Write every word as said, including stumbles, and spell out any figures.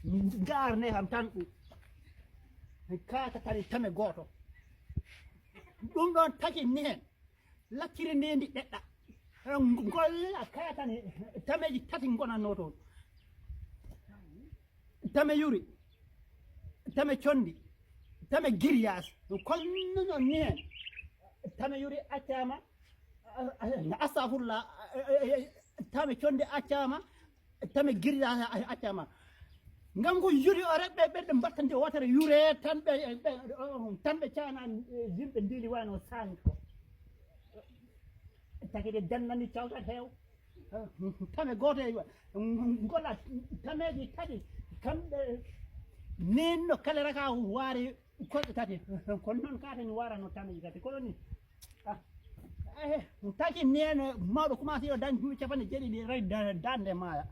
Ngarne kam tan ɗum. Kaka tari tame gooto. Ɗum ɗon taki ni hen. Lakkiri ndendi ɗeɗɗa. Ngol a kaya tan tameji tati ngonanno toon. Tame yuri, tame condi, tame giriyas. Kono non ni hen. Tame yuri accama. Astafurlah. Tame condi accama. Tame giriyas accama. Ngam ko yuri o rek ɓe ɓe mbattande wotere yure tan ɓe tan ɓe cana. Yimɓe ndili wano sanko. Tagide dannani cawtat heew. Tame gooto e ngola tameji tati. Kamɓe nin no kala raka waari koɗe tati. Kono noon kata ni warano tameji tati kono ni. Ah, eh, taki nene mawɗo commencé yo dañ duuɓi capanɗe jeeɗiɗi ray dande maaya.